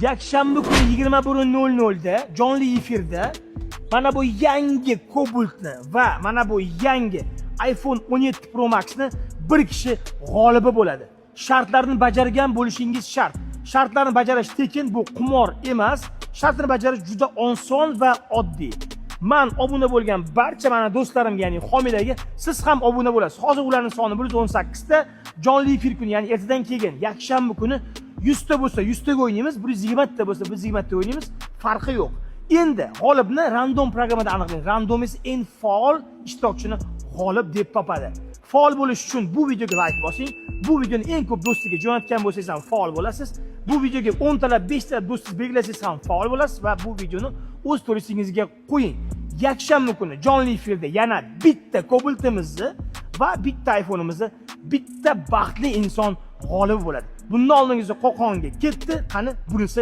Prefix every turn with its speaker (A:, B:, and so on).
A: Yakshanba kuni 21:00 da jonli efirda mana bu yangi Cobaltni va mana bu yangi iPhone 17 Pro Maxni bir kishi g'olibi bo'ladi. Shartlarni bajargan bo'lishingiz shart. Shartlarni bajarish tekin, bu qimor emas. Shartni bajarish juda oson va oddiy. Man obuna bo'lgan barcha mana do'stlarimga, ya'ni homiylarga siz ham obuna bo'lasiz. Hozir ularning soni 118 ta. Jonli efir kuni, ya'ni ertadan keyin yakshanba kuni 100 ta bo'lsa 100 taga o'ynaymiz, 120 ta bo'lsa 120 ta o'ynaymiz, farqi yo'q. Endi g'olibni random programmada aniqlaymiz. Random esa eng faol ishtirokchini g'olib deb topadi. Faol bo'lish uchun bu videoga like bosing. Bu videoni eng ko'p do'stiga jo'natgan bo'lsangiz ham faol bo'lasiz. Bu videoga 10 talab, 5 talab do'stingiz belgilasangiz ham faol bo'lasiz va bu videoni o'z storiesingizga qo'ying. Yakshanba kuni jonli efirda yana bitta Cobaltimizni va bitta iPhone'imizni bitta baxtli inson g'olib bo'ladi. Bundan oldingizda Qo'qonga ketdi, qani bunisi.